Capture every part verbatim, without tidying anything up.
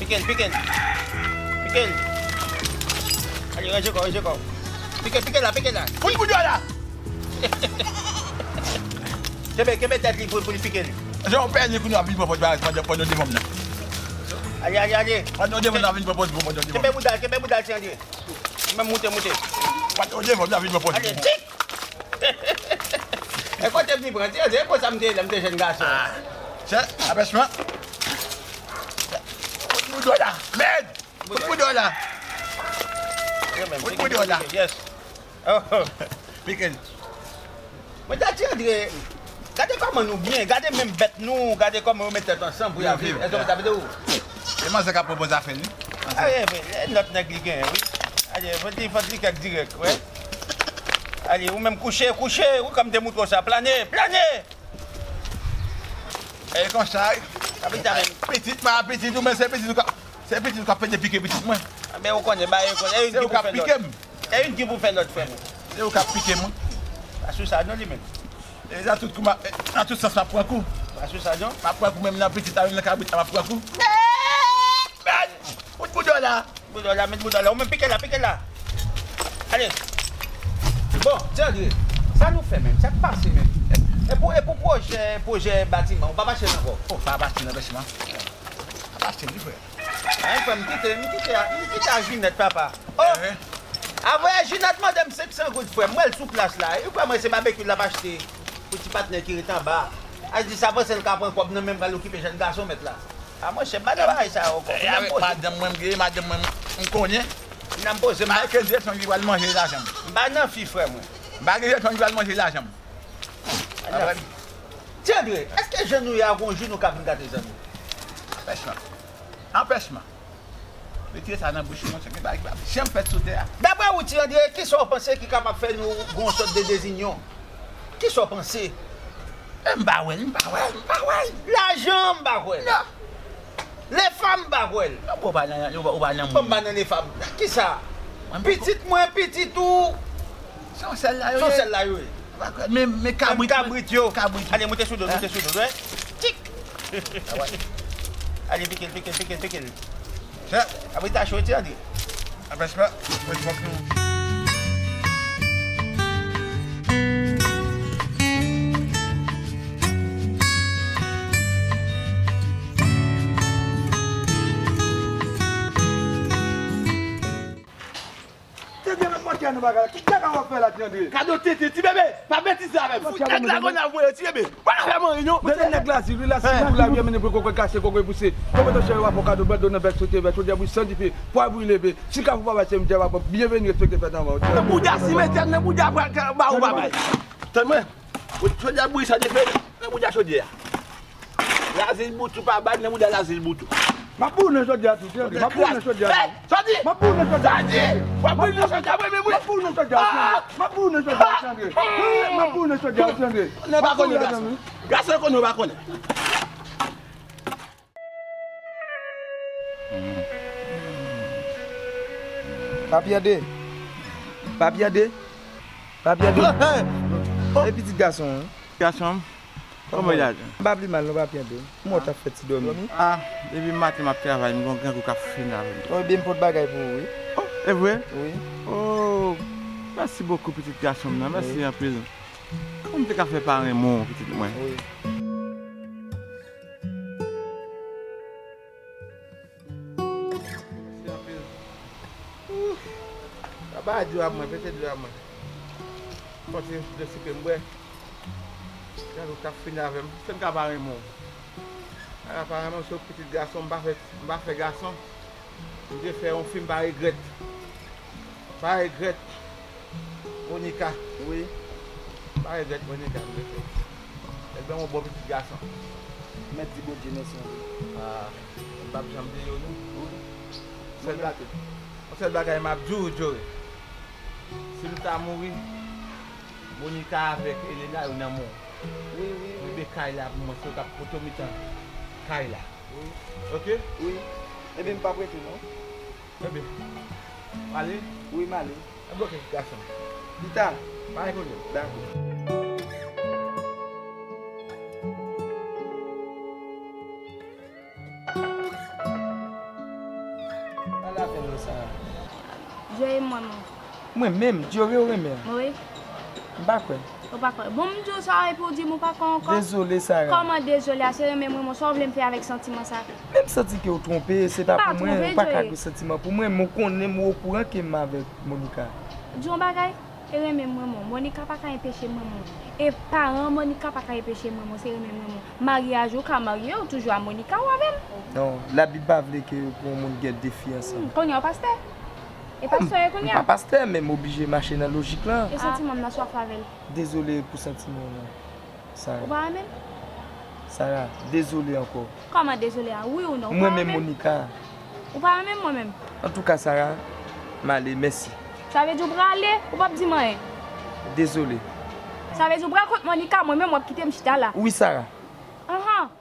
Pike l, pike l. Pike l. Ale, ranje kò w, ranje kò w. Pike l, pike l la, pike l la. Fout pou djòl la. Kenbe, kenbe tèt li pou, pou li pike l. Se yon pèlen kounye a vin pran pòz bagay pandan, pandan devan m nan. Ale, ale, ale. Pandan devan m nan vin pran pòz pou pandan devan m. Kenbe bouda l, kenbe bouda l, Ti Andre. Ou menm moute, moute. Pandan devan m nan vin pran pòz. Ale, tik! E kote m vin pran, Ti Andre, e konsa m te ye lè m te jèn gason. Ah. Chè, apèchman. Fout pou djòl la. Mèd! Fout pou djòl la. Fout pou djòl la. Yes. Oh, oh. Pike l. Mwen ta di Andre, gade kòman nou byen, gade menm bèt nou, gade kòman yo met tèt ansanm pou y ap viv. Èske w ta vle ou? E manzè k ap pwopoze afè l, wi. Aye, e lòt nèg li genyen, wi. Aye, fòk li, fòk li kèk dirèk, wi. Aye, ou menm kouche, kouche, ou kòm te moutre w sa, plane, plane! E konsa, wi. Pitit mwen, pitit ou, men se pitit ou k ap, se pitit ou k ap pede pike pitit mwen. Men ou konnen, ba, e konnen, e youn ki pou fè lòt. Se ou k ap pike m. E youn ki pou fè lòt, frè mwen. Se ou k ap pike m, wi. Pa sou sa, non, li menm. E nan tout kou, m ap, nan tout sans, m ap pran kou. Pa sou sa, non. M ap pran kou, menm nan pitit la, menm nan kabrit la, m ap pran kou. Mèd! Fout pou djòl la. Bouda w la, met bouda w la. Ou menm pike l la, pike l la. Ale. Bon, Ti Andre, sa nou fè menm? Sa k pase menm? E pou, e pou pwojè, pwojè batiman, ou p ap achte l ankò? Oh, pa achte nan batiman. Pa achte li, frè. Anyen, frè, m kite, m kite a, m kite a Jinèt, papa. Oh! Apre Jinèt mande m senk san goud, frè. M wè l sou plas la. Ou kwè mwen se babekyou l ap achte pou ti patnè ki ret anba a. Al di sa panse l ka pran kòb nan men m, pral okipe jèn gason mèt la. A monchè, m pa nan bagay sa yo ankò. Avèk madanm mwen m gen, madanm mwen m konnen. Nan m poze m. Michael Jackson ki pral manje lajan m. M pa nan fi, frè mwen. M pa gen Jackson ki pral manje lajan m. Ti Andre, èske jan nou ye a gon jou nou ka vin gate zanmi? Anpèchman. Anpèchman. Retire sa nan bouch ou, monchè, gen bagay ki p ap janm fèt sou tè a. Daprè ou, Ti Andre, kisa w panse ki kapab fè nou gon sòt de dezinyon? Kisa w panse? E m pa wè l, m pa wè l, m pa wè l. Lajan, m pa kwè l. Non. Lefa, m pa kwè l. Non, ou pa nan, ou pa, ou pa nan moun. Kòm m pa nan lefa, kisa? Pitit mwen, pitit ou. Se yon sèl la yo ye. Se yon sèl la yo ye. Men, men kabrit, kabrit yo. Kabrit. Ale, moute sou do, moute sou do, wè. Tik. Ale, pike l, pike l, pike l, pike l. Kabrit la cho, Ti Andre. Apre sa, mwen fòk nou. Tande nan pòtè nou bagay la. Ki kaka w ap fè la, Ti Andre? Kado tete, ti bebe, pa betize avè m. Fout nèg la grenn ap voye, ti bebe. Pa fè m anyen, non. Tande nèg Lazil, wi, Lazil, wi, la vye mennen pou kokoy kase, kokoy pouse. Kokoy to cheri w ap fè kado bando nan bèk sote vè, sote bouyi san dife, pwa brile pe. Si kafou pa bay se m te va pran. Byenveni, respekte fèt anvan. Nan bouda simetyè, nan bouda ba ou pa bay. Tande mwen. Sote bouyi san dife, nan bouda sote a. Lazil Boutou pa bay nan bouda Lazil Boutou. M ap boule nan jodi a tou, Ti Andre. M ap boule nan jodi a tou. Sòti! M ap boule nan jodi a tou. Sòti! W ap boule nan jodi a, wi, wi, wi. M ap boule nan jodi a tou, Ti Andre. M ap boule nan jodi a tou, Ti Andre. M ap boule nan jodi a tou, Ti Andre. Nèg pa konnen gason. Gason konnen ou pa konnen. Papi Andé. Papi Andé. Papi Andé. E pitit gason an. Gason m. Kòman w ye? M pa pi mal non, Papi Andé. Kòman w t ap fè ti dòmi? Ah, depi maten m ap travay, m gen yon grangou k ap fini avè m. Oh, ebyen m pot bagay pou ou, wi. Oh, e vre? Wi. Oh, mèsi bokou, pitit gason m nan. Mèsi anpil. Kòman m te ka fè pa renmen w, pitit mwen? Wi. Mèsi anpil. Ooh. Papa, dlo a mwen, pete dlo a mwen. Fon ti dlo sikre m bwè. Gade w k ap fini avè m. Fè m ka pa renmen w. Ala pa renmen w, se w pitit gason, m pa fè, m pa fè gason. M te fè yon fi, m pa regrèt. Pa regrèt. Monica. Wi. Pa regrèt Monica, m te fè. Ebyen, yon bon pitit gason. Mèt di Bondye mèsi anpil. Ah, m p ap janm bliye w, non. Wi. Sèl bagay, yon sèl bagay m ap di w, Joe. Si m ta mouri, Monica avèk Elena, yo nan men w. Wi, wi, wi. Rele kay la pou mwen, se yo k ap poto mitan kay la. Wi. Oke? Wi. Ebyen, m p ap rete, non. Ebyen, w ale? Wi, m ale. Ebyen, oke, gason. Pita. Pa gen pwoblèm. Dakò. Menm, di yo ke w renmen an. Wi. M pa kwè. Ou pa kwè. Bon, m di w sa epi w di m ou pa kwè ankò. Dezole, Sara. Kòman dezole a? Se renmen m renmen w, sa w vle m fè avèk santiman sa? Men m santi ke w twonpe, se pa pou mwen, ou pa ka gen santiman pou mwen, men w konnen m okouran ke m avèk Monica. Di yon bagay, e renmen m renmen w. Monica pa ka enpeche m renmen w. E paran Monica pa ka enpeche m renmen w, se renmen m renmen w. Maryaj ou ka marye, ou toujou a Monica ou avè m. Non, Labib pa vle ke pou yon moun gen de fi ansanm. Hmm, kounye a w pastè? E pastè w ye kounye a? M pa pastè, men m oblije mache nan lojik lan. E santiman m nan swaf avè l. Dezole pou santiman w nan, Sara. Ou pa renmen l? Sara, dezole ankò. Kòman dezole a? Wi ou non? Ou pa renmen m? Mwen renmen Monica. Ou pa renmen m mwen menm? Antouka, Sara, m ale, mèsi. Sa vle di ou prale, ou p ap di m anyen? Dezole. Sa vle di ou pral kot Monica, mwen menm w ap kite m chita la? Wi, Sara. Anhan.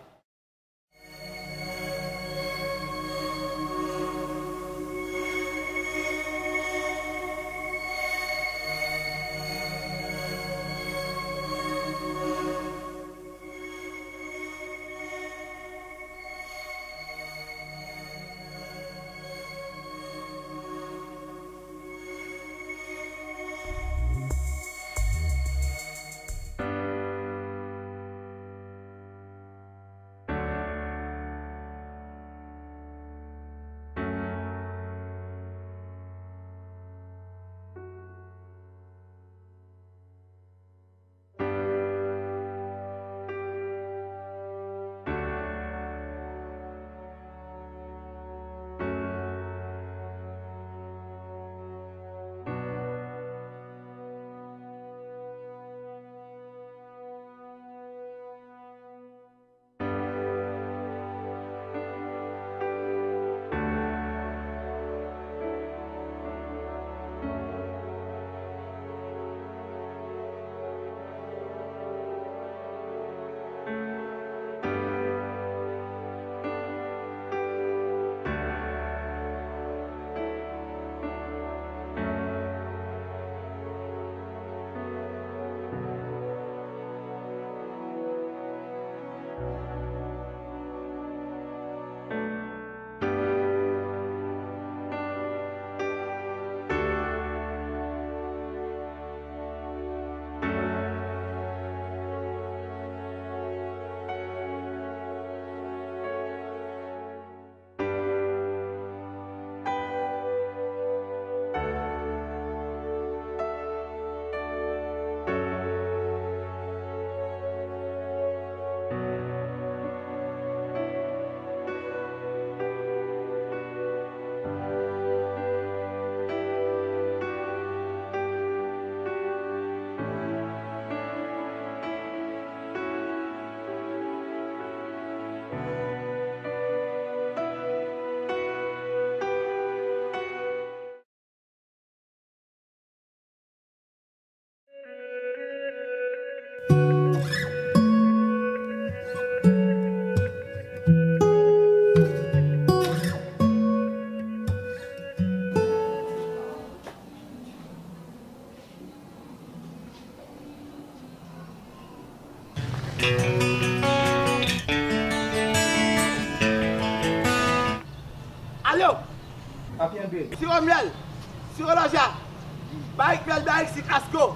Alo! Papi André. Siwo myèl, siwo lòja, barik myèl, barik sik, asko.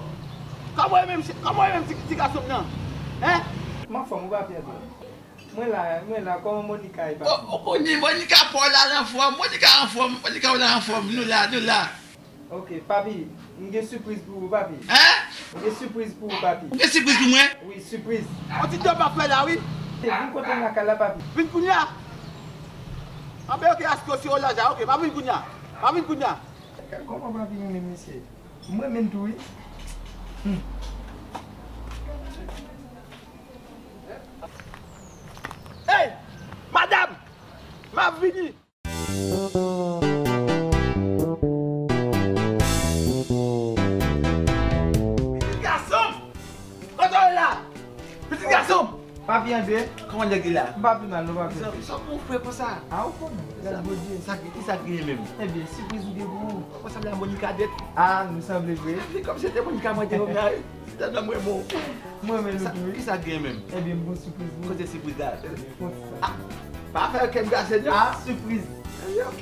Kòman w ye menm, kòman w ye menm ti, ti gason m nan? Hein? M anfòm wi, Papi André. Mwen la, mwen la, kòman Monica ye, papi? O, o, o, ni Monica pa w la anfòm, Monica anfòm, Monica w la anfòm, nou la, nou la. Ok, papi, m gen sipriz pou ou, papi. Hein? M gen sipriz pou ou, papi. Ou gen sipriz pou mwen? Wi, sipriz. On ti tan m ap fè la, wi. Vin kote m lakay la, papi. Vin kounye a. Anben, ok, asko siwo lòja, ok, m ap vin kounye a. M ap vin kounye a. Gad kòman papi renmen misye. M renmen l tou, wi. Hmm. Hey! Madanm! M ap vini! Pitit gason m! Kote w ye la? Pitit gason m! Papi André. Kòman nèg li la? M pa pi mal non, papi. Sa, sa pou w fè konsa? A, ou konnen. Gad Bondye. Sa, ki sa k genyen menm? Ebyen, sipriz m gen pou ou. Ou sanble a Monica nèt. A, nou sanble vre. Li kòmsi se te Monica mwen te renmen a, wi. Se tèlman mwen bon. Mwen renmen nou tou, wi. Ki sa k genyen menm? Ebyen, m gon sipriz pou ou. Kote sipriz la? Ebyen, fon ti sa. A, pa fè kè m gase non. A, sipriz. Ebyen, ok.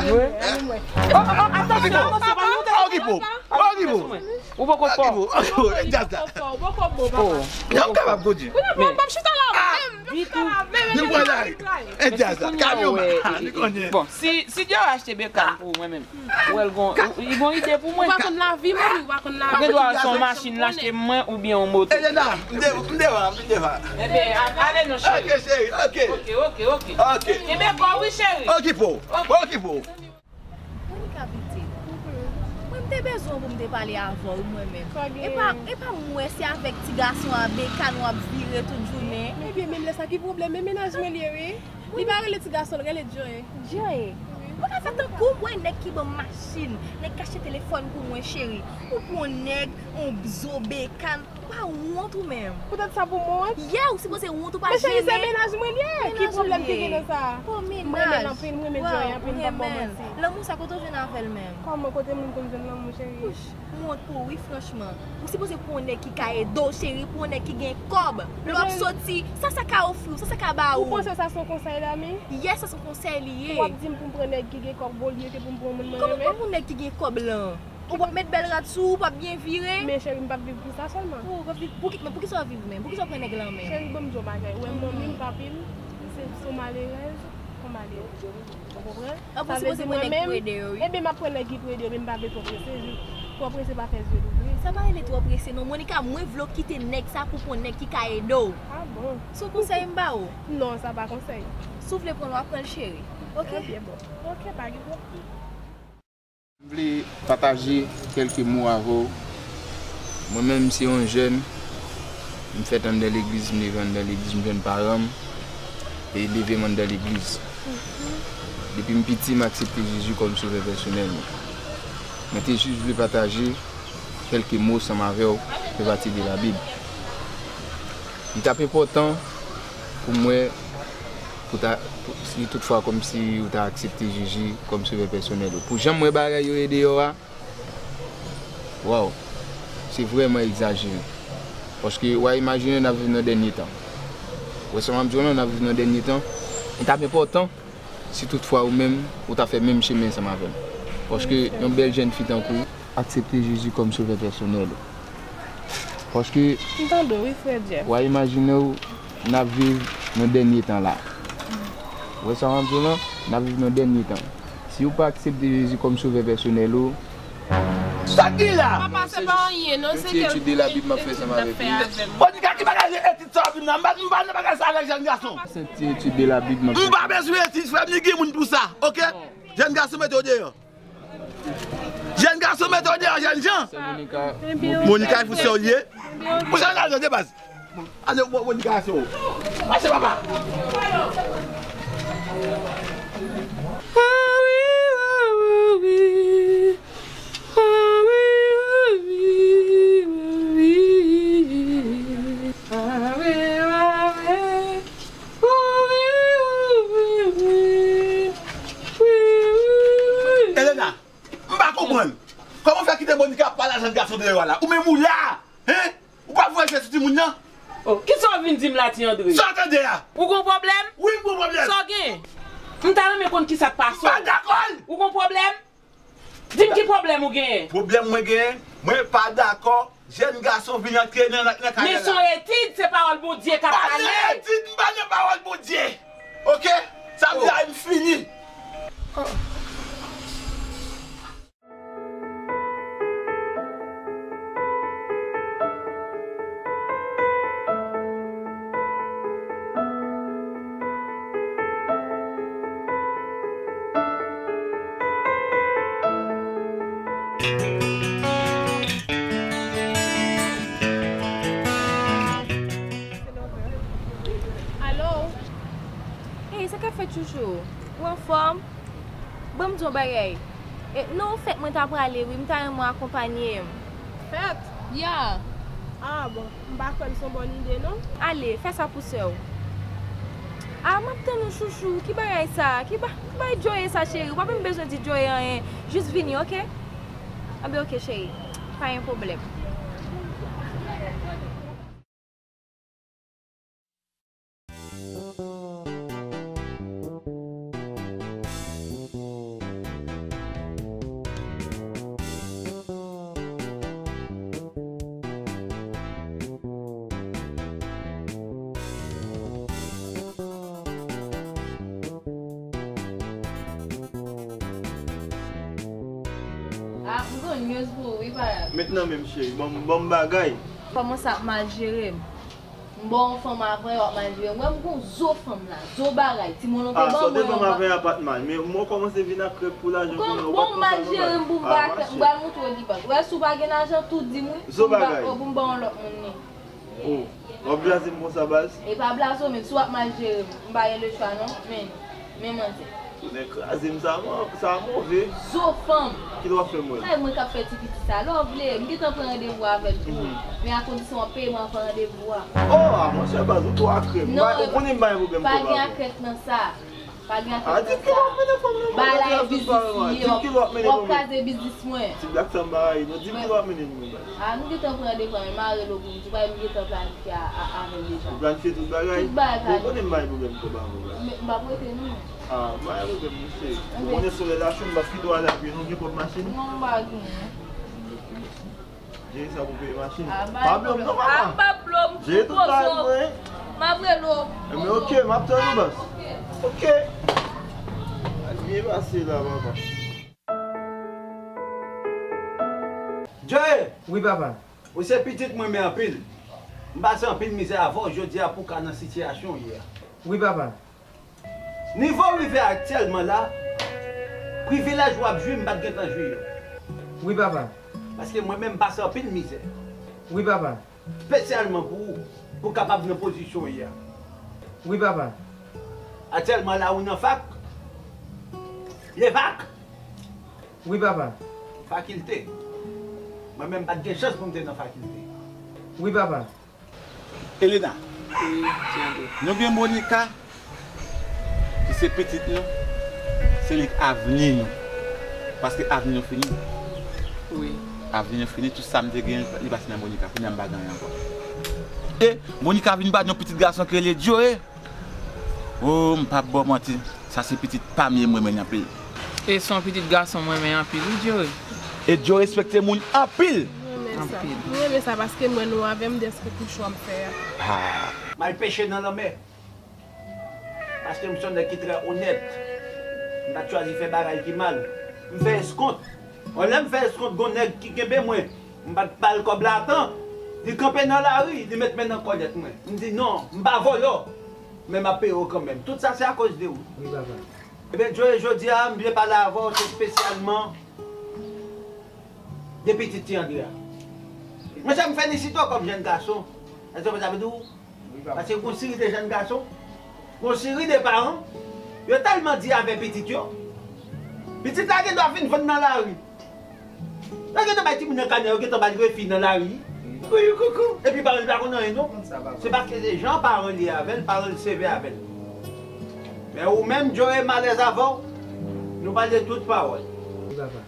Vre? Atansyon, atansyon, pa moute. Okipo, okipo. Ou poko fò. Okipo, okipo, e djaz la. Ou poko bon, papa. Yo, m kapab kontinye. Kounye a, m ap chita la. Ditou. Nou pral la. E djaz la. Kamyon, man. Nou konnen. Bon, si, si Djora achte Beckham pou mwen menm, ou wè l gon, li gon ide pou mwen. Ou pa konn lavi, mami, ou pa konn lavi. Ou gen dwa se yon machin l achte mwen oubyen yon moto. Elena, m de-, m devan, m devan. Enben, a-, ale non, cheri. Ok, cheri, ok. Ok, ok, ok. Ok. Enben, kò wi, cheri. Okipo, okipo. Monica piti. Mwen, m te bezwen w pou m te pale avè w, mwen menm. Sa gen? E pa, e pa m wè se avèk ti gason a Bekan w ap vire tout jounen. Ebyen, menm lè sa ki pwoblèm, men mennaj mwen li ye, wi. Li pa rele ti gason, l rele Joy. Joy? Ou ka fè tankou m wè nèg ki ban m machin, nèg ki achte telefòn pou mwen, cheri. Ou pran nèg, on zo Bekan. Ou pa wont ou menm? Poutèt sa pou m wont? Yeah, ou sipoze wont, ou pa jennen. Men cheri, se mennaj mwen li ye. Ki pwoblèm ki gen nan sa? M renmen l anpil, m renmen Joy anpil, m p ap ba w manti. Lanmou sa, kote w jwenn avè l menm? Kòman, kote moun konn jwenn lanmou, cheri? Wouch, m wont pou ou, wi, franchman. Ou sipoze pran yon nèg ki ka ede w, cheri, pran yon nèg ki gen kòb. Lè w ap soti, sa sa ka ofri w, sa sa ka ba ou? Ou panse sa se yon konsèy, Dami? Yes, sa se yon konsèy li ye. Ou ap di m pou m pran nèg ki gen kòb olye ke pou m pran moun mwen renmen? Kòman w pran nèg ki gen kòb lan? Ou p ap met bèl rad sou ou, ou p ap byen vire. Men cheri, m p ap viv pou sa sèlman. Ou p ap viv, pouki, men poukisa w viv menm? Poukisa w pran nèg lan menm? Cheri, ban m di w yon bagay. Ou wè manmi m, papi m, se, se yon malerèz. Kòman ale? Ou konprann? Sa vle di mwen menm, ebyen m ap pran nèg ki prede yo, men m pa vle twò prese, twò prese pa fè zye louvri. Sa pa rele twò prese non. Monica, mwen vle w kite nèg sa pou pran nèg ki ka ede w. Ah bon? Se yon konsèy m ba ou. Non, sa pa konsèy. Si w vle pran l, w ap pran l cheri. Ok? Ebyen bon. Ok, pa gen pwoblèm. M vle pataje kèlke mo avè w. Mwen menm, m se yon jèn. M fèt anndan legliz, m leve anndan legliz, m jwenn paran m e leve m anndan legliz. Depi m piti, m aksepte Jezi kòm sovè pèsonèl mwen. Mwen te jis vle pataje kèlke mo ansanm avè w, fè pati de Labib. Li t ap enpòtan pou mwen, pou ta, pou, si toutfwa kòmsi ou ta aksepte Jezi kòm sovè pèsonèl ou. Pou jan m wè bagay yo ye deyò a, waw, se vrèman egzajere. Paske w a imajine n ap viv nan dènye tan. Ou wè sa m ap di w lan, n ap viv nan dènye tan. Li t ap enpòtan si toutfwa ou menm, ou ta fè menm chemen ansanm avè m. Paske yon bèl jèn fi tankou w aksepte Jezi kòm sovè pèsonèl ou. Paske, m tande w, wi, frè Jeff. W a imajine w, n ap viv nan dènye tan la. Ou wè sa m ap di w lan? N ap viv nan dènye tan. Si w pa aksepte Jezi kòm sovè pèsonèl ou, sa k gen la? Papa, se pa anyen, non, se yon ti etid de Labib m ap fè ansanm avèk ou. Monica, ki bagay de etid sa w ap di m nan? M pa, m pa nan bagay sa avèk jèn gason. Se yon ti etid de Labib m ap fè. M pa bezwen etid, frè m, ni gen moun pou sa, ok? Jèn gason, mete w deyò. Jèn gason, mete w deyò, jèn jan. Monica, Monica, e pou sè w li ye? Pou sa n al tande baz. Ane, Mo-, Monica, se w. Mache, papa. Elena, m pa konprann. Kòman w fè kite Monica ap pale a jèn gason deyò a la? Ou menm ou la, hein? Ou pa voye je sou timoun nan? Oh, kisa w vin di m la, Ti Andre? Sa w tande a? Ou gon pwoblèm? Wi, m gon pwoblèm. Sa w gen? M ta renmen konn kisa k pase w. M pa dakò l. Ou gon pwoblèm? Di m ki pwoblèm ou genyen. Pwoblèm mwen genyen, mwen pa dakò jèn gason vin antre nan, nan, nan kay la. Men se yon etid, se pawòl Bondye k ap pale. Pa nan etid, m pa nan pawòl Bondye. Ok? Sa m di la, m fini. Alo? Hey, sa k ap fèt, chouchou? Ou anfòm? Bon, m di w yon bagay. E, non, fèt mwen ta prale, wi, m ta renmen w akonpanye m. Fèt? Ya. Ah, bon, m pa kwè l se yon bòn ide, non. Ale, fè sa pou sè w. Ah, m ap tann ou, chouchou. Ki bagay sa? Ki ba-, ki bagay Joe sa, cheri? Ou pa menm bezwen di Joe anyen. Jis vini, ok? Anben, ok, cheri. Pa gen pwoblèm. Ah, m gon news pou ou, wi, parèy. Met nan men m, cheri. Ban m, ban m bagay. Kòmanse ap mal jere m. M ba w yon fanm avan, w ap mal jere m. Wè m gon zo fanm la, zo bagay. Ti Molo te ban mwen. Ah, sa w te ban m avan a pa t mal, men mwen kòmanse vin ak krèk pou lajan kounye a, ou pa t konn sa nou bay. Bon, m mal jere m pou m ba krèk, m pral montre w li pa. Wè, si w pa gen lajan, tou di m, wi. Zo bagay. Pou m ba, pou m ba w lòt moun li. Oh, w ap blaze m konsa, baz? E pa blaze w menm, si w ap mal jere m, m pa gen lechwa non, men, men manzè. Tonnè kraze m, sa, sa move. Zo fanm. Kite w ap fè m wè? Sa e mwen k ap fè ti piti sa. Lè w vle, m gentan pran randevou avè l tou. Mhm. Men a kondisyon w ap peye mwen avan randevou a. Oh, a monchè, baz, ou twò akrèk. Non, ou konnen m pa gen pwoblèm kòb avè w. Pa gen akrèk nan sa. Pa gen afè sa. A, di m ki lè w ap mennen fanm nan, baz, di m ki lè w ap mennen fanm nan. W ap kraze biznis mwen. Ti blak sa m pa rayi non, di m ki lè w ap mennen l mwen, baz. A, nou gentan pran randevou a, men mare l pou m di w, m gentan planifye a, a, avè l deja. Ou planifye tout bagay? Tout bagay. Bon, konnen m pa gen pwoblèm kòb avè w, baz. Men, m p ap rete non. A, m pa gen pwoblèm, mesye. Ou konnen solèy la cho, m p ap kite w ale a pye non, gen kòb machin? Non, m pa gen. Jere sa pou peye machin. Pa blo m non, papa. A, m p ap blo m. Jere tout bagay pou mwen. M ap rele w. Enben, ok, m ap tann ou, baz. Ok. Ok. Ki pase la, papa? Joe! Wi, papa. Ou se pitit mwen, men anpil. M pase anpil mizè avè w jodi a pou w ka nan sitiyasyon w ye a. Wi, papa. Nivo w rive aktyèlman la, privilèj w ap jwi, m pa t gentan jwi yo. Wi, papa. Paske mwen menm m pase anpil mizè. Wi, papa. Espesyalman pou ou, pou w kapab nan pozisyon w ye a. Wi, papa. Aktyèlman la, ou nan fak. Levak. Wi, papa. Fakilte. Mwen menm, m pa t gen chans pou m te nan fakilte. Wi, papa. Elena, wi, Tiandre. Nou gen Monica, ki se pitit nou, se li k avni nou. Paske avni nou fini. Wi. Avni nou fini, tout sa m te gen, li pase nan Monica. Kounye a m pa gen anyen ankò. E Monica vin ba nou yon pitit gason ki rele Joe. O, m p ap ba w manti, sa se pitit pa m ye, m renmen l anpil. E se yon pitit gason m renmen anpil, wi, Joe. E Joe respekte moun anpil. M renmen sa. Anpil. M renmen sa paske m wè nou avè m dèske pou chwa m fè a. Ah. M al peche nan lanmè. Paske m se yon nèg ki trè onèt. M pa t chwazi fè bagay ki mal. M fè eskont. Bon, lè m fè eskont, gon nèg ki kenbe mwen. M pa t ba l kòb la atan. Li kanpe nan lari, li met men nan kòlèt mwen. M di, "Non, m pa vòlò. Men m ap peye w kanmenm." Tout sa, se akoz de ou. Wi, papa. Ebyen, Joe, jodi a, m vle pale avè w, se espesyalman de pitit Ti André a. Monchè, m felisite w kòm jèn gason. Èske sa vle di w Paske gon seri de jèn gason, gon seri de paran, yo tèlman di avè pitit yo, pitit la gen dwa fin vann nan lari. Yo gen dwa bay timoun nan kanè, yo gen dwa bay refi nan lari. Wi, koukou. Epi paran li pa konn anyen, non. Se paske se jan paran li ye avè l, paran li sevè avè l. Men ou menm, Joe, m alèz avè w, nou pale tout pawòl. Wi, papa.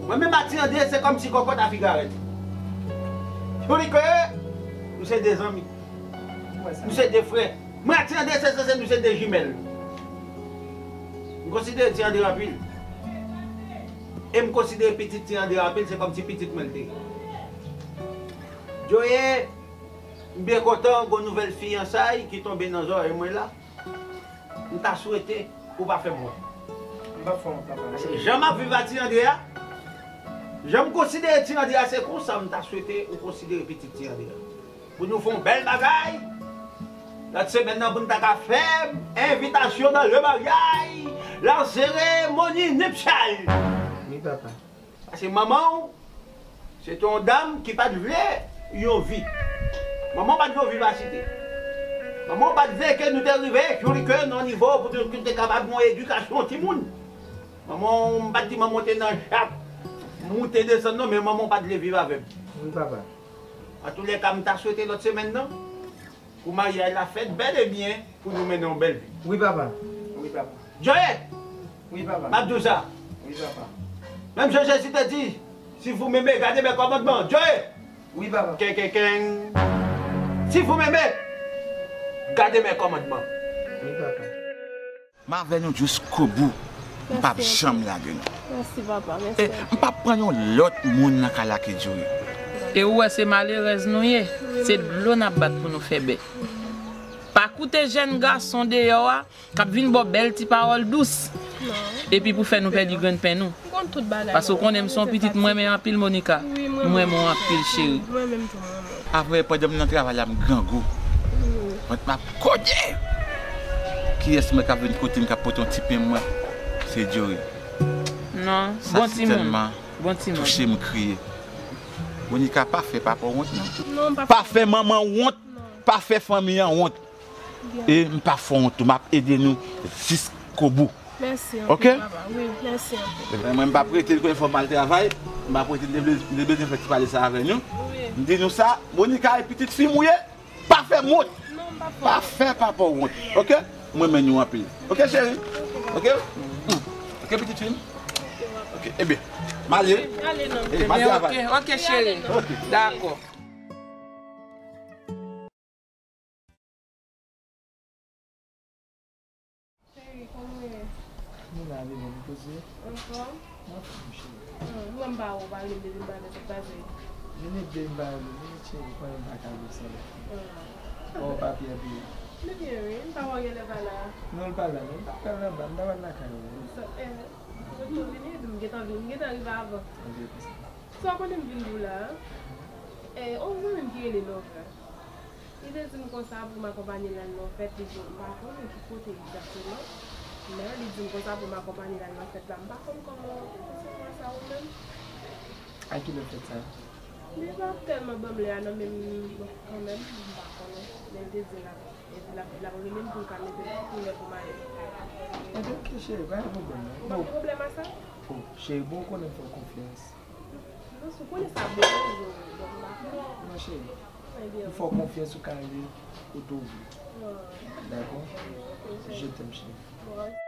Mwen menm ak Ti André, se kòmsi kòkòt a figarèt. Tandike nou se de zanmi. Nou se de frè. Mwen ak Ti André, se sanse nou se de jimèl. M konsidere Ti André anpil. E m konsidere pitit Ti André anpil, se kòmsi pitit mwen l te ye. Joe, m byen kontan, gon nouvèl fiyansay ki tonbe nan zòrèy mwen la. M ta swete ou pa fè m wont. M p ap fè w wont, papa. Paske jan m ap viv ak Ti André a, jan m konsidere Ti André a, se konsa m ta swete ou konsidere pitit Ti André a. Pou nou fè yon bèl bagay, lòt semèn nan pou n ta ka fè m envitasyon nan le maryaj, la seremoni niptyal. Wi, papa. Paske manman w, se te yon dam ki pa t vle yon vi. Manman w pa t vle yon vivasite. Manman w pa t vle ke nou te rive, jodi ke nan nivo pou nou te kapab yon edikasyon timoun. Manman w, m pa t di manman w te nan jak, moute desann non, men manman w pa t vle viv avè m. Wi, papa. Antoulèka, m ta swete lòt semèn nan, pou maryaj la fèt bèl e byen, pou nou mennen yon bèl vi. Wi, papa. Wi, papa. Joe! Wi, papa. M ap di w sa. Wi, papa. Menm jan Jezi te di, "Si vous m'aimez, gardez mes commandements." Joe! Wi, papa. Ken, ken, ken. "Si vous m'aimez, gardez mes commandements." Wi, papa. M avè nou jiskobou. M p ap janm lage nou. Mèsi, papa. Mèsi. E m p ap pran yon lòt moun nan kay la ke Joe. E ou wè se malerèz nou ye. Se dlo n ap bat pou nou fè bè. Pa koute jèn gason deyò a k ap vin ba w bèl ti pawòl dous. Non. Epi pou fè nou pèdi grenn pen nou. M konn tout bagay. Paske w konnen m se yon pitit m renmen anpil, Monica. Wi, m renmen w anpil, cheri. Mwen menm tou, m renmen w. Apre, pandan m nan travay la, m grangou. Wi. Vant m ap kote. Kiyès mwen k ap vin kote m, k ap pote yon ti pen mwen? Se Joe. Non, bon timoun. Bon timoun. Touche m, kriye. Monica, pa fè papa w wont, non. Non, pa fè manman w wont. Non. Pa fè fanmi an wont. E m pa fè wont tou, m ap ede nou jiskobou. Mèsi anpil, papa. Wi, mèsi anpil. Ebyen, mwen, m p ap rete, l konnen fò m al travay. M p ap rete, m te vle, m te bezwen fè ti pale sa avè nou. Wi. M di nou sa, Monica e pitit fi m ou ye, pa fè m wont. Non, m p ap fè wont. Pa fè papa w wont, oke? Mwen renmen nou anpil. Oke, cheri? Oke? Oke, pitit fi m? Oke, ebyen, m ale. Ale, non. E, m al travay. Oke, oke, cheri. Oke. Dakò. Cheri, kòman w ye? Mwen la, bebe, m poze. Anfòm? Anfòm, cheri. Ah, mwen m pa wè w pale depi m pa t pase. Minit de m pa wè w, minit cheri, konnen m pa ka viv san lè. Ah. Oh, papi anpil. Li byen, wi. M pa wè w genlè pa la. Non, l pa la, non. M pa pral anba, m ta pral lakay ou. Sa, eh, mwen tou vini, m gentan vin, m gentan rive avan. Ok, ok. Sa w konnen m vin di w la, eh, yon zanmi m ki rele Nòvè. Li te di m konsa pou m akonpanye l al nan fèt, li di m pa konnen ki kote egzakteman, men li di m konsa pou m akonpanye l al nan fèt la. M pa konn kòman w resevwa sa ou menm. A kilè fèt sa? Li pa tèlman ban m lè a non, men m, bon, kanmenm, m pa konnen. Men l te di l ap, l ap, l ap rele m pou l ka mete m pou lè pou m ale. Ebyen, ok, cheri, pa gen pwoblèm non. Ou pa gen pwoblèm a sa? Oh, cheri, bon, ou konnen m fè w konfyans. Non, si w konnen sa bon, bon, m pa konnen. Non, cheri. Ebyen. M fè w konfyans, ou ka ale kote w vle. Ah. Dakò? Ok, cheri. Je t'aime, cheri. Bon,